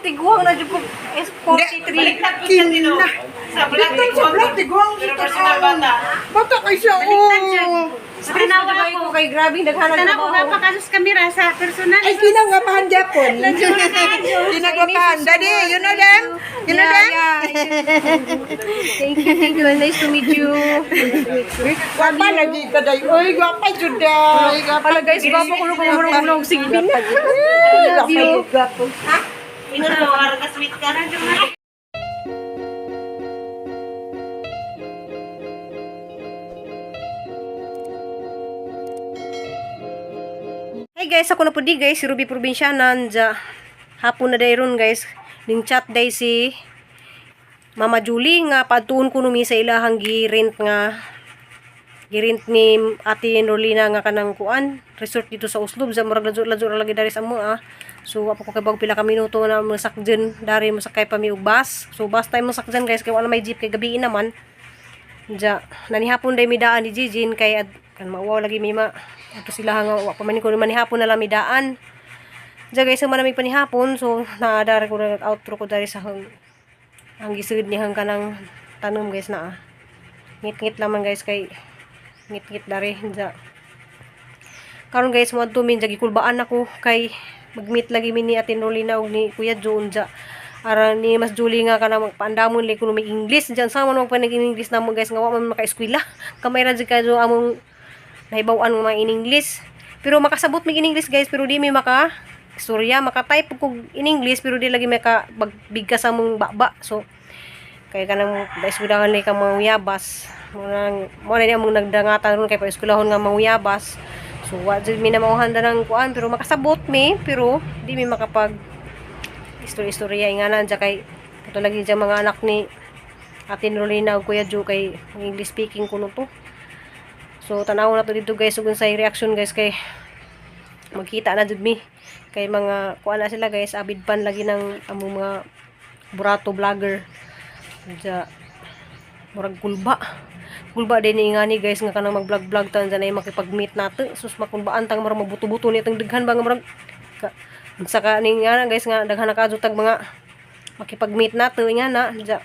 Tiguang na jud ko S43. Kina. Dito sa vlog, tiguang Pero sa personal bata. Bata kay siya, oh. Stress na ko kay grabe daghan Tanaw ko nga pakasos kamera sa personal. Ay, kinagapahan Japon. Kinagapahan. Daddy, you know them? You know them? Thank you, thank you. Nice to meet you. Gwapa lagi ka, day. Uy, gwapa jud, day. Pala guys, gwapo ko nung murag ulog sige. Love you. Ingon mo, ka sweet ka. Hey guys, ako na po di guys, si Ruby Provincianan. Dya, hapon na dayron guys. Ning chat day si Mama Julie nga padtuon ko numi sa ilahang gi-rent nga gi-rent ni Ate Norlina nga kanang kuan resort dito sa Oslob sa murag ladyo-ladyo ra lagi dari sa amo ah. So wa pa ko kay bag pila ka minuto na mosakdyan dari mosakay pa mi og bus. So bus time mosakdyan guys kay wala may jeep kay gabi naman. Diya, nanihapon day midaan ni Jijin kay ad, kan mauwaw lagi mi ma. Ato sila nga wa pa man ko manihapon na lang midaan. Diya guys, man may panihapon so naadar ko na outro ko dari sa hang ang gisud ni hang kanang tanom guys na ah. Ngit-ngit laman guys kay ngit-ngit dari diya. Karon guys, moadto min diya gikulbaan ako kay mag-meet lagi mi ni Ate Norlina ug ni Kuya Joon diya. Ara ni Mas Julie nga kanang magpaandamon li kuno may English diyan sa man magpanag English namo guys nga wa man makaeskwela. Kamay ra jud kayo among nahibaw-an nga mga in English. Pero makasabot mig in English guys, pero di mi maka istorya, maka-type kog in English pero di lagi maka bigkas sa among baba. So kay kanang paeskwelahan ni kang mga uyabas. Mo na ni among nagdangatan ron kay paeskwelahon nga mga uyabas. So wa jud mi na mauhan ng kuan pero makasabot mi pero di mi makapag istorya-istorya nga na dya kay kato lagi dya mga anak ni Ate Norlina ug Kuya Joe kay English speaking kuno to. So tanaw na to dito guys ug unsay reaction guys kay magkita na jud mi kay mga kuan na sila guys abid pan lagi ng among mga burato vlogger. Dya murag kulba. Kulba din ni nga ni guys nga kanang mag-vlog-vlog tan dyan ay makipag-meet nato. Sus makulbaan tang murag mabuto-buto ni itong daghan ba nga murag ka, unsa ka ni nga na, guys nga daghan na kaadto tag mga makipag-meet nato nga na dya.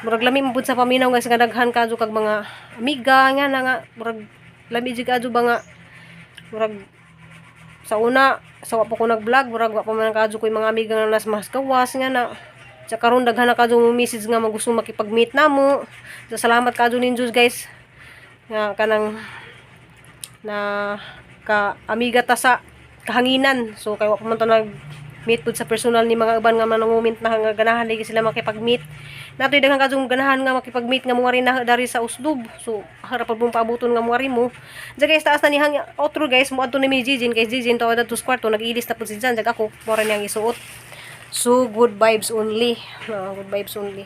Murag lami man pud sa paminaw guys nga daghan kaadto kag mga amiga nga na nga murag lami jud kaadto ba nga murag sa una sa wa pa ko nag-vlog murag wa pa man kaadto ko yung mga amiga nga nas mas gawas nga na sa karon daghan na kaadto mo message nga magusto makipag-meet namo. So, salamat kaadto ninyo guys nga kanang na ka amiga ta sa kahanginan. So kay wa pa man ta nag meet pud sa personal ni mga uban nga manungumint na nga ganahan lagi sila makipag-meet. Natoy daghan kadtong ganahan nga makipag-meet nga muari na dari sa Usdub. So harap pa mong paabuton nga muari mo. Diya guys taas na ni hang outro guys moadto ni mi Jijin kay Jijin to adto sa kwarto nag-ilis na pud si Jan jag ako mura niyang isuot. So good vibes only. No, good vibes only.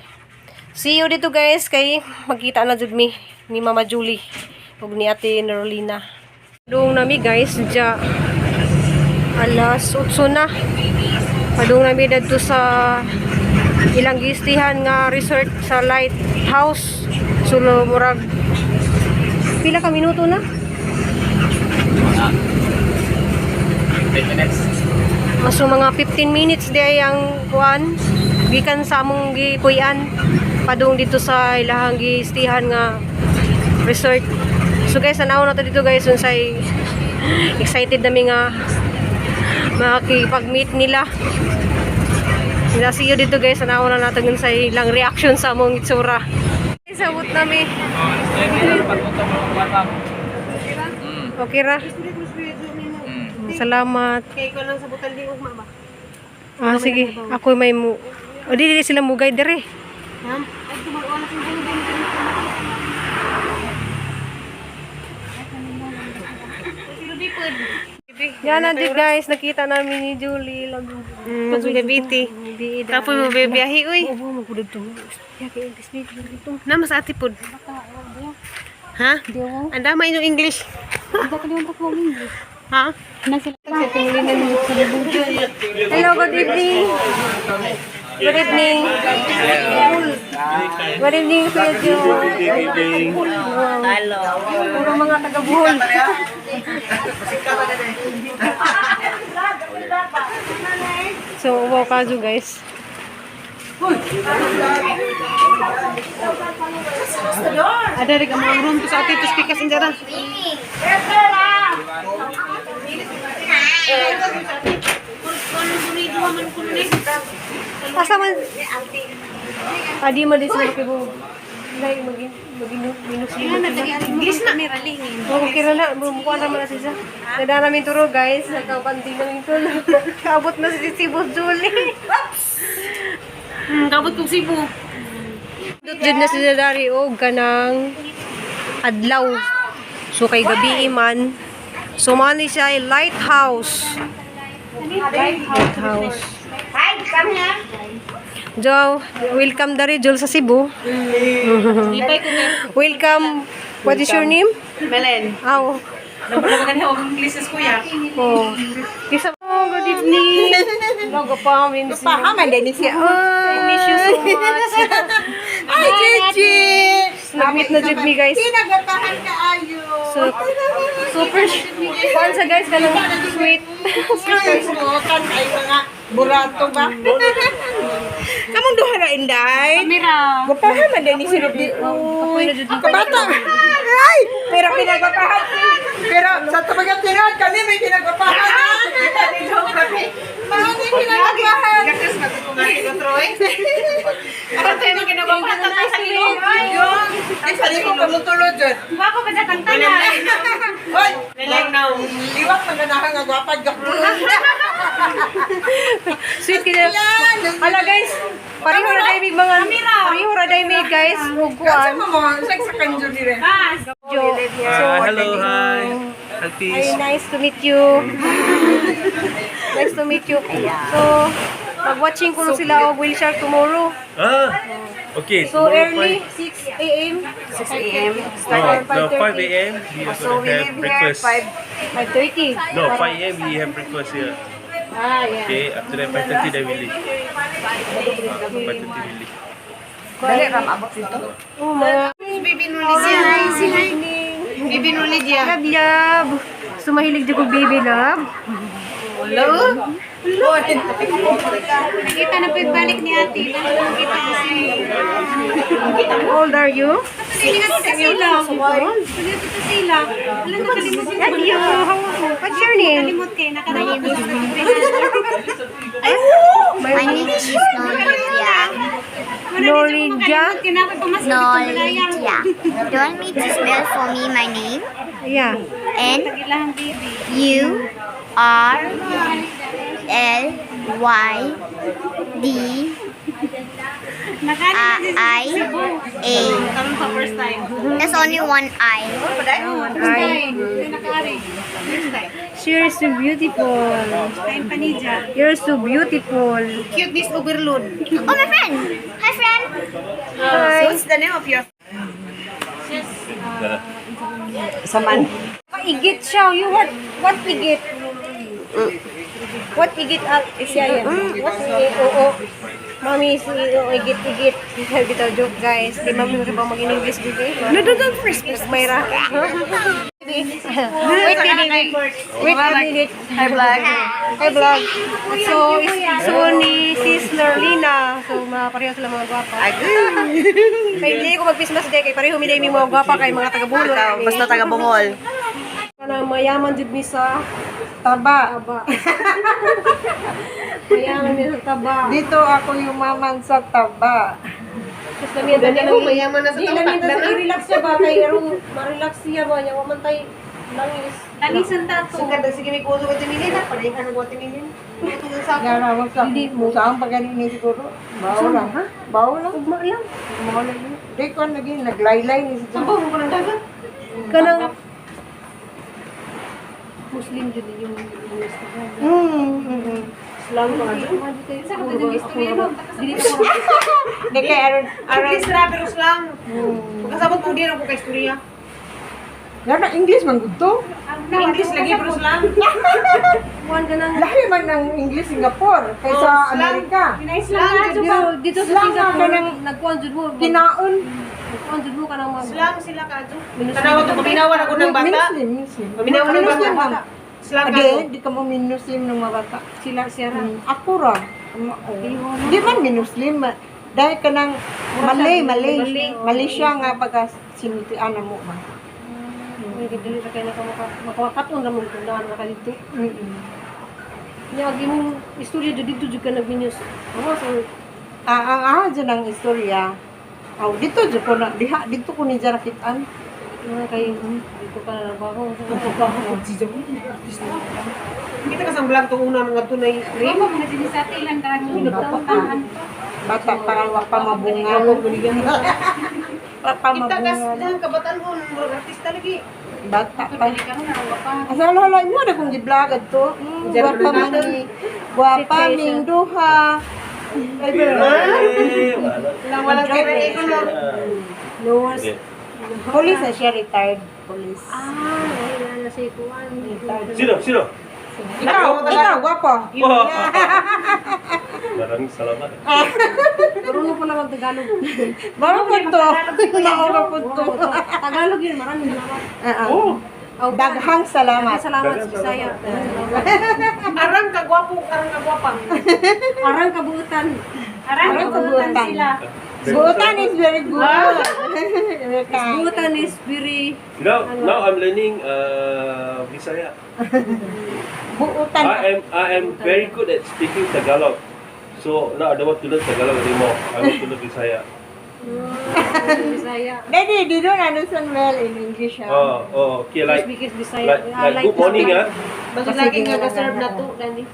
See you dito guys kay magkita na jud mi ni Mama Julie ug ni Ate Norlina. Padung nami guys dya alas 8 na. Padung nami dadto sa ilang giistihan nga resort sa lighthouse. So murag pila ka minuto na? 10 minutes. Mas so, mga 15 minutes di ay ang kuan gikan sa among gipuy-an padung dito sa ilahang giistihan nga resort. So guys, tanaw na to dito guys unsay excited nami nga makipag-meet nila. Sila see you dito guys, tanaw na natin unsay ilang reaction sa among itsura. Sabot nami. Okay ra. Salamat. Kay ko lang sa butal di ugma ba? Ah, sige. Ako may mu... O, di, di sila mugay dire. Ma'am, ay tumaro na kung bumubong. Pero di pwede. Yan na di guys, nakita namin ni Julie. Love you. Cavite. Kapoy mo bibiyahe uy. Oo, magudod to. Ya, kay English dito. Na mas ati pod. Ha? Ang dama inyong English. Ha? Hello, good evening. Good evening. Good evening, Kuya Joe. Good evening. Hello. Puro mga taga-Bohol. So, wow kajo, guys. Ada rin ang mga room to sa atin to speakers in dara. Asa man? Adi man din sila kibo. Lai magin magin minus English na. Oo, kira na. Mukha naman na siya. Nada namin turo, guys. Nagkabanding namin tulo. Kaabot na si Boss Julie. Kabot kong Cebu. Dut jud na sila dari og kanang adlaw. So kay gabi man. So man ni siya ay lighthouse. Lighthouse. Hi, come here. Jo, welcome dari Jol sa Cebu. Lipay ko nga. Welcome. What is your name? Melen. Aw. Nabulan ka og English sa kuya. Oh. Isa oh, good evening. Logo pa amin si. Pahaman din siya. I miss you so much. Ay, Gigi! Nag-meet na jud mi, guys. Pinagatahan ka ayo. So, super kuan sa guys kanang sweet. Sweet mo, kan ay mga burato ba? Kamong duha ra, Inday? Mira. Gapahan man din ni si Ruby. Uy, kabata. Ay, pero pinagapahan. Pero sa tumagat tiran, kami may pinagapahan. Maraming pinagapahan. Gakas magkukungan ko Troy. Aron tayo ginagawa Nice to meet you. Ay, sali ko kamutulod dyan. Bako pa sa tangtanan. Hoy! Lelang now. Liwak maganahan nga gwapag. Sweet kaya. Hala guys, pareho ra day mig mga pareho ra day mig guys ug Kasi kuan. mo mo, sa kanjo dire. Jo. So, Hello, hi. Hi, Altis. nice to meet you. Nice to meet you. So, mag-watching ko na sila og whale shark tomorrow. Ah, okay. So tomorrow early, 6 a.m. 6 a.m. No, no, 5 a.m. We are So gonna we have leave here breakfast. 5. 5:30. No, 5 a.m. we have breakfast here. Ah, yeah. Okay, after that 5:30 then we leave. 5:30 we leave. Dali ra maabot dito. Oh, mga Bibi Nulidia. Bibi Nulidia. Love, love. So, mahilig dyan ko baby love. Hello. Nakita na po yung balik ni ate. Nakita ko si... How old are you? Patuloy nga sa sila. Patuloy sa sila. Alam na kalimot yun. Love you. What's your name? Kalimot kayo. Nakadawa ko sa My My name is Nolivia. Nolidja? Nolivia. Do you want me to spell for me my name? Yeah. N U R L Y D I A. Karon pa first time. There's only one I. Hi. You're so beautiful. You're so beautiful. Cute this overload. Oh, my friend. Hi, friend. Hi. What's the name of your Saman. Paigit siya. You what igit? What igit siya yan? What igit? Oo. Mami, si oo, igit, igit. Bitaw joke, guys. Di mami mo ba mag-English dito eh? No, no, no, first. Mayra. Wait a minute. Wait a minute. Hi, vlog. Hi, vlog. So, so ni Sis Nerlina. So, mga pareho sila mga gwapa. Kay hindi ko mag-Christmas day kay pareho mi day mi mga gwapa kay mga taga-Bulo. Basta taga Bungol. Kanang mayaman jud mi sa Taba. taba. Mayaman mi sa taba. Dito ako yumaman sa taba. Tapos lami ang dali mayaman na sa Di taba. lami ta i-relax siya ba kay aron ma-relax siya ba nya wa man tay langis. Lanisan tato. Kada sige may kulo ko tinilin na parehan ko tinilin. Gara mo sa Hindi mo. Saan pa ganin ni siguro? Bawo lang. Ha? Bawo lang. Ugma lang. Ugma lang. Di ko naging naglaylay ni si Sampo mo ko ng dagat. Kanang Muslim jud yung Muslim. Islam pa jud. Sa katong yung istorya no. Dili ko Di kay aron aron English ra pero slang. Pagkasabot ko din ako kay istorya. Gara English man gud to. English lagi pero slang. kuan kanang Lahi man ng English Singapore kaysa Amerika. Islam na pero dito sa Slang Singapore kanang nagkuan jud mo. Kinaon. Nagkuan jud mo kanang mga Slang sila ka adto. Tanawa to paminawan ako ng bata. Muslim, Muslim. Paminawan ng Muslim bata. man. Ade, di ka mo minuslim ng mga bata. Sila siya ra. Ako ra. Oo. Di man minuslim. Dahil ka ng Malay, Malay. Malaysia nga pagka sinutian na mo ba. Uy, dili ra kay naka makawakaton ra mo tundaan ra ka dito. Nya agi mong istorya jud dito jud ka nagminyos. Oo, so Ah, dyan ang istorya. Aw, dito jud ko na diha dito ko ni dyan nakitaan. mga kay dito ka na trabaho. Kita ka sa vlog tong una nga tunay rin. Mama, mga sinisate lang ka nagtautahan. Bata pa wa pa mabunga. Wa pa Kita kas mabunga. dahil kabataan ko artista lagi. Bata pa. Dili ka mo na pa. Asa wala mo na kung gi-vlog adto. Gwapa man ni. Gwapa ming duha. Ay, pero Walang kaya ko no. No one's Police na siya, retired police. Ah, ay na si kuan. Sino? Sino? Ikaw, gwapo. Oh. Maraming salamat. Marunong ko na mag Tagalog. Maro po to. Mauro po to. Tagalog yun, maraming salamat. Ah, ah. Oh, Daghang salamat. Salamat sa Bisaya. Arang ka gwapo, arang ka gwapang. Arang kabuutan. Arang Arang kabuutan kabuutan. sila. Buutan is very good. Very kind. Buutan is very now I'm learning Bisaya. Buutan. I am very good at speaking Tagalog. So now I don't want to learn Tagalog anymore. I want to learn Bisaya. Bisaya. Daddy, they don't understand well in English. Ah. Oh, okay, like Because Bisaya. like Ah, like good morning ah. Basta lagi nga ga-serve na to dani.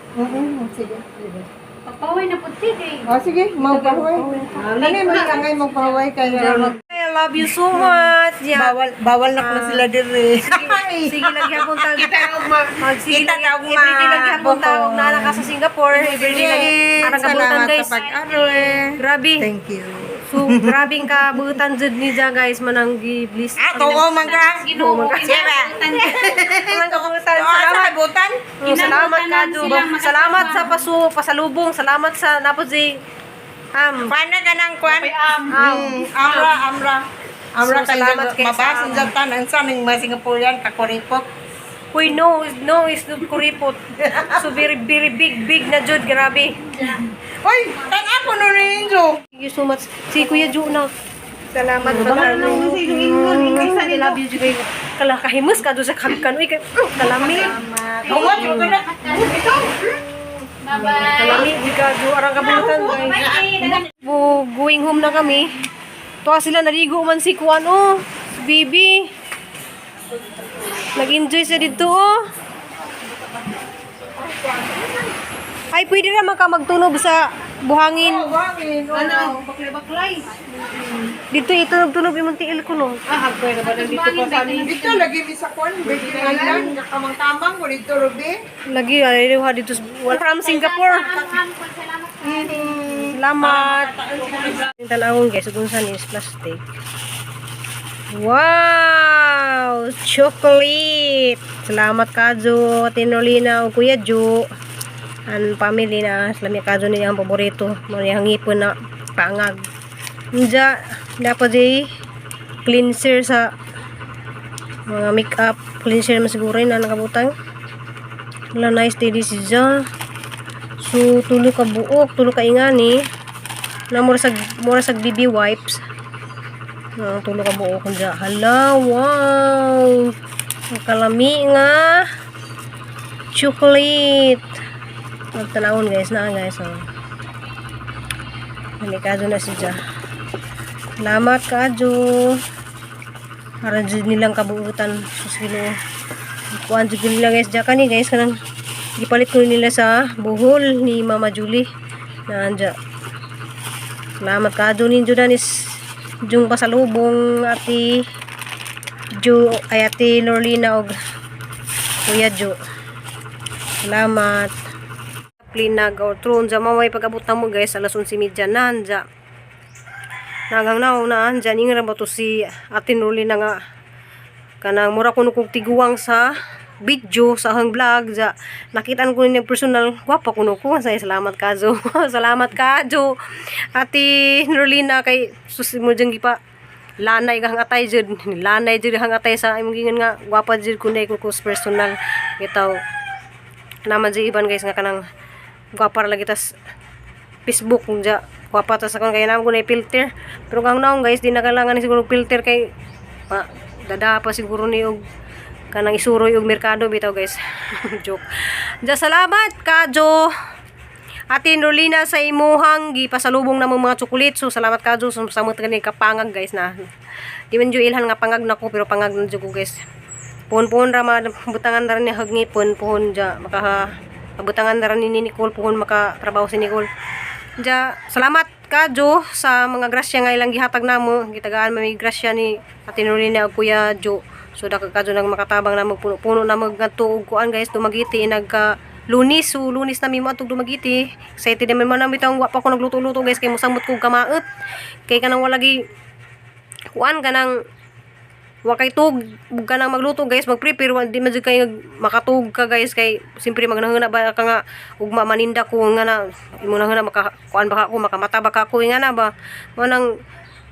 Sige. Sige. Pagpaway na pud sige. Oh, sige, magpahuway. Ano mo angay magpahuway kayo? I love you so much. Yeah. Bawal bawal na ko na sila dire. Sige lang gyapon tag. Magsige Kita lang na ugma. everyday lang gyapon tag og naa ka sa Singapore. Everyday lang arang kabuutan Salamat guys. sa pag-aroy. Grabe. Thank you. So grabing kabuutan jud ni ja guys manang gi-bliss. Ah, tuo man ka. Ginoo. Sira. Manang kabuutan. Tuo sa Salamat. kabutan. Oh, salamat ka, Kinangutanan Ju. silang makasama. Salamat sa pasalubong. Salamat sa napod si Am. Kuan na ka ng kuan. Amra, amra. Amra So, kay salamat kay sa mabas ang jatan ang sa ning mga Singaporean kakuripot. Uy, no, no, is not kuripot. So very, very big, big na jud, grabe. Oy, tan ako no ninyo. Thank you so much. Si Kuya Ju na. Salamat sa pag-aroy. I love you, Ju. Kay Kala kahimus ka do sa kagkan. Uy, kay, kalami. Tungot ko na. Bye-bye. Kalami, di ka Ju. Arang kabutan, guys. Bye. Bu, going home na kami. Tuwa sila, naligo man si Kuan, oh. Si Bibi. Nag-enjoy siya dito, oh. Ay, pwede naman ka magtunog sa buhangin. Wangin. Ano, baklay-baklay. Dito, itunog-tunog yung tiil ko, no? Ah, hagpay na ba nandito pa sa amin? Dito lagi mi sa kuan, Virgin Island, kakamang-kamang ko dito Ruby. Lagi, ay, dito. From Singapore. Salamat. Salamat. Yung tanawon guys, kung saan is plastic. Wow! Chocolate! Salamat Kajo, Tinolina, o Kuya Ju. Ang family na, salami Kajo niya ang paborito. Mga ngipon na pangag. Nja, dapat di cleanser sa mga makeup. Cleanser naman siguro yun na nakabutang. Wala, nice day this is So, tulo ka buok, tulo ka ingani. Na mura sag BB wipes. Na tulo ka buok kung Hala, wow. Ang kalami nga. Chocolate. Magtanawon guys na guys. Oh. Namikado na siya. Salamat kajo. Para jud nilang kabuutan. Sus Ginoo. Kuan jud nila guys. Diya kani guys kanang gipalit ko nila sa buhol ni Mama Julie. Na anja. Salamat kajo ninyo danis jung pasalubong ati Ju ay ati Lorlina og Kuya Ju. Salamat. Plinag or tron ja mamay pag-abot na mo guys alas 11:30 na anja. Nagang naong na anja ning ra ba to si Ate Nurlina nga kanang mura kuno kog tiguang sa video sa ahang vlog ja nakitaan ko niya personal, gwapa kuno ko. Say salamat kajo, salamat kajo Ate Nurlina kay sus mo jang gipa lanay kang atay jud, lanay jud hang atay sa imong gingan nga gwapa jud kunay ko ko personal bitaw. Naman sa iban, guys, nga kanang gwapa ra lagi tas Facebook ja gwapa tas akon kay namo na filter, pero kang naong, guys, di na kailangan ni siguro filter kay pa, dada pa siguro ni og kanang isuroy og merkado bitaw, guys. Joke. Ja, salamat kajo, Ate Rolina, sa imuhang gipasalubong na mga tsokolit. So salamat kajo sa mga kani kapangag, guys, na. Di man jud ilhan nga pangag nako, pero pangag na jud ko, guys. Puhon-puhon ra butangan ra ni hagngipon puhon ja maka butangan ra ni Nicole puhon maka trabaho si Nicole. Ja, salamat kajo sa mga grasya nga ilang gihatag namo. Gitagaan man mi grasya ni Ate Rolina ug Kuya Jo. So dako kajo nang makatabang na magpuno-puno na magngadto og kuan, guys, Dumaguete nagka Lunes. So Lunes na mi mo atog Dumaguete. Excited naman man nami tawong wa pa ko nagluto-luto, guys, kay mosamot ko kamaot. Kay kanang wala gi kuan, kanang wa kay tug ka nang magluto, guys, mag-prepare, wa di man jud kay makatug ka, guys, kay siyempre magnahuna ba ka nga ugma maninda ko nga na imo nahuna maka kuan ba ako, makamata ba ka ako nga na ba mo nang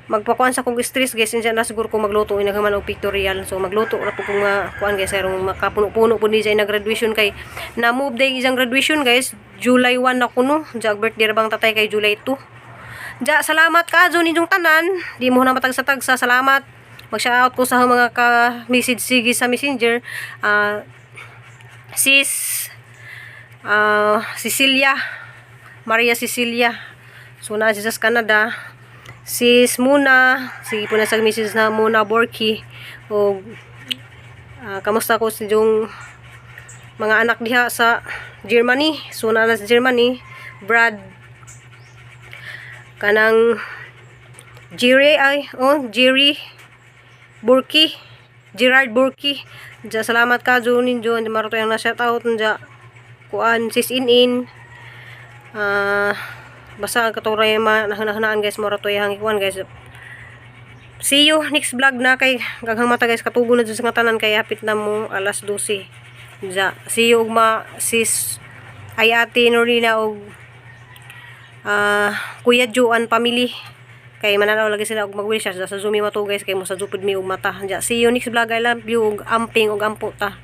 magpakuan sa kong stress, guys. Insa na siguro ko magluto inaghaman og pictorial. So magluto ra po ko nga kuan, guys, aron makapuno-puno pud ni siya na graduation kay na move day isang graduation, guys. July 1 na kuno. Jag birthday ra bang tatay kay July 2. Ja, salamat ka ninyong tanan. Di mo na matagsa-tagsa. Salamat. Mag-shoutout ko sa mga ka-message sige sa Messenger. Sis Cecilia, Maria Cecilia. So naa siya sa Canada. Sis Muna, sige po na sa message na Muna Borky. O kamusta ko sa yung mga anak diha sa Germany. So naa na sa Germany. Brad kanang Jerry ay oh Jerry Burki, Gerard Burki. Diya, salamat ka Jun Jun maroto yung na shout out diya kuan sis in in basta ang katuray ma nahanaan, guys, marato yung kuan, guys. See you next vlog na kay gaghang mata, guys, katugo na dyan sa tanan kay hapit na mo alas 12. Diya, see you ugma, sis ay Ate Norina og Kuya Joan family kay mananaw lagi sila og mag-wish sa Zoom mato, guys, kay mo sa jupid mi og mata. Diya, see you next vlog. I love you og amping og ampo ta.